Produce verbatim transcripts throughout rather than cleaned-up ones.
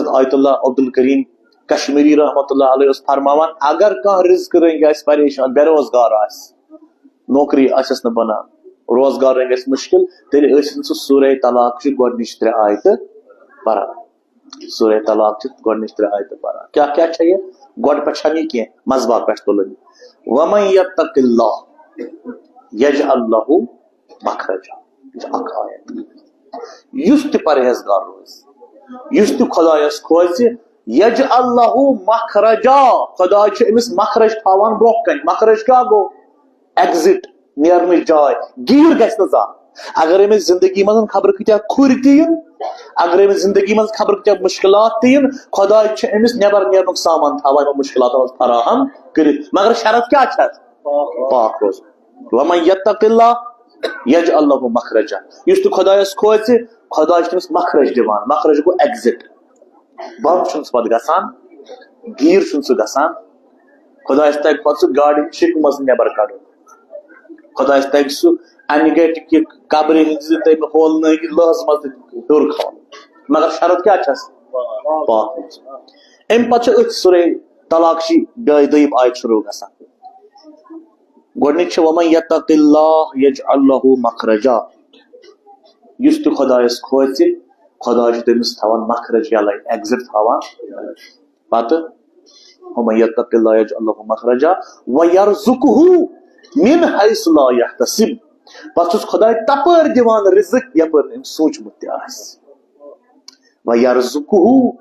آیت اللہ عبدالکریم کشمیری رحمۃ اللہ علیہ اوس فرماوان، اگر کانٛہہ رزقہٕ رٔنگۍ آسہِ پریشان، بے روزگار آسہِ، نوکری آسٮ۪س نہٕ بنان، روزگار رٔنگۍ آسہِ مُشکِل، تیٚلہِ ٲسِن سُہ سورہ طلاق چہِ گۄڈٕنِچ ترٛےٚ آیتہٕ پران۔ سورہ طلاق چہِ گۄڈٕنِچ ترٛےٚ آیتہٕ پران۔ کیٛاہ کیٛاہ چھےٚ یہِ؟ گۄڈٕ پٮ۪ٹھ چھَنہٕ یہِ کینٛہہ، منٛزباگ پٮ۪ٹھ تُلُن یہِ۔ وَمَن یَتَّقِ اللَّهَ یَجْعَل لَّهُ مَخْرَجًا۔ یہِ چھِ اکھ آیت۔ یُس تہِ پرہیزگار روزِ، یُس تہِ خۄدایَس کھوژِ، یَجْعَل لَّهُ مَخْرَجًا، خۄداے چھُ أمِس مخرج تھاوان برٛونٛہہ کَنہِ۔ مخرج کیٛاہ گوٚو؟ ایگزٹ، نیرنٕچ جاے، گیٖر گژھِ نہٕ زانٛہہ۔ اگر أمِس زندگی منٛز خبر کۭتیٛاہ کھُرۍ تہِ یِن، اگر أمِس زندگی منٛز خبر کۭتیٛاہ مُشکِلات تہِ یِن، خۄداے چھُ أمِس نٮ۪بر نیرنُک سامان تھاوان یِمن مُشکِلاتن منٛز فراہم کٔرِتھ، مگر شرط کیٛاہ چھِ اَتھ؟ پاک روزُن۔ وَمَن یَتَّقِ اللَّهَ یَجْعَل لَّهُ مَخْرَجًا۔ یُس تہِ خۄدایَس کھوژِ، خۄداے چھُ تٔمِس مخرج دِوان۔ مخرج گوٚو ایگزٹ۔ بنٛد چھُنہٕ سُہ پتہٕ گژھان، گیٖر چھُنہٕ سُہ گژھان۔ خۄدایَس تَگہِ پتہٕ سُہ گاڑِ ہٕنٛدِ شِکہِ منٛز نٮ۪بر کڑُن۔ خۄدایَس تَگہِ سُہ اَنہِ گَٹہِ کہِ قبرِ ہٕنٛزِ تَمہِ ہولنٲوِتھ لٔہَس منٛز تہِ ہیوٚر کھالُن۔ مگر شرط کیٛاہ چھَس؟ پاک روزُن۔ اَمہِ پتہٕ چھِ أتھۍ سورہ طلاق چہِ بیٚیہِ دوٚیِم آیت شروع گژھان۔ گۄڈٕنِچ چھِ، وَمَن یَتَّقِ اللَّهَ یَجْعَل لَّهُ مَخْرَجًا۔ یُس تہِ خۄدایَس کھوژِ، خۄداے چھُ تٔمِس تھاوان مخرج یَلَے، ایگزٹ تھاوان۔ پتہٕ، وَمَن یَتَّقِ اللَّهَ یَجْعَل لَّهُ مَخْرَجًا وَيَرْزُقْهُ مِنْ حَيْثُ لَا يَحْتَسِبُ۔ پتہٕ چھُس خۄداے تپٲرۍ دِوان رِزق یپٲرۍ نہٕ أمۍ سوٗنٛچمُت تہِ آسہِ۔ وَيَرْزُقْهُ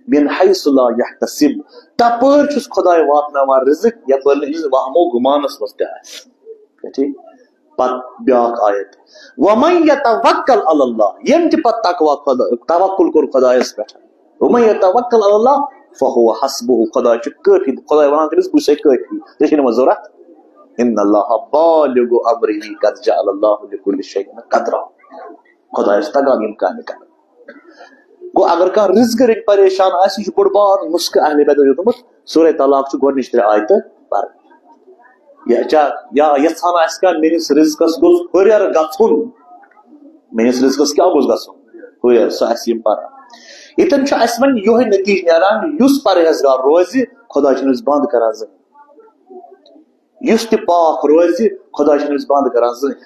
مِنْ حَيْثُ لَا يَحْتَسِبُ۔ تپٲرۍ چھُس خۄداے واتناوان رِزق یپٲرۍ نہٕ أمِس وہمو گُمانس منٛز تہِ آسہِ۔ ٹھیٖک؟ پتہٕ بیٛاکھ آیت، وَمَن یَتَوَکَّل عَلَى اللَّهِ، ییٚمۍ تہِ پتہٕ تقوی خۄدا، توکل کوٚر خۄدایَس پٮ۪ٹھ، وَمَن یَتَوَکَّل عَلَى اللَّهِ فَهُوَ حَسْبُهُ، خۄداے چھُ کٲفی، خۄداے وَنان تٔمِس، بہٕ چھُسَے کٲفی، ژےٚ چھے نہٕ وۄنۍ ضوٚرَتھ۔ إِنَّ اللَّهَ بَالِغُ أَمْرِهِ قَدْ جَعَلَ اللَّهُ لِكُلِّ شَيْءٍ قَدْرًا۔ خۄدایَس تَگان یِم کامہِ کَرٕنۍ۔ گوٚو، اگر کانٛہہ رِزقہٕ رٔٹۍ پریشان آسہِ، یہِ چھُ بوٚڑ بار نُسخہٕ اہلِ بیتو دیُتمُت۔ سورہ طلاق چھُ گۄڈٕنِچ ترٛےٚ آیتہٕ پَرٕنۍ۔ یا چا-، یا یَژھان آسہِ کانٛہہ میٛٲنِس رِزقَس گوٚژھ ہُرٮ۪ر گژھُن، میٛٲنِس رِزقَس کیٛاہ گوٚژھ گژھُن؟ ہُرٮ۪ر، سُہ آسہِ یِم پَران۔ ییٚتٮ۪ن چھُ اَسہِ وۄنۍ یِہوٚے نٔتیٖجہٕ نیران، یُس پرہیزگار روزِ، خۄداے چھُنہٕ أمِس بنٛد کران زٕہٕنۍ۔ یُس تہِ پاک روزِ، خۄداے چھُنہٕ أمِس بنٛد کران زٕہٕنۍ۔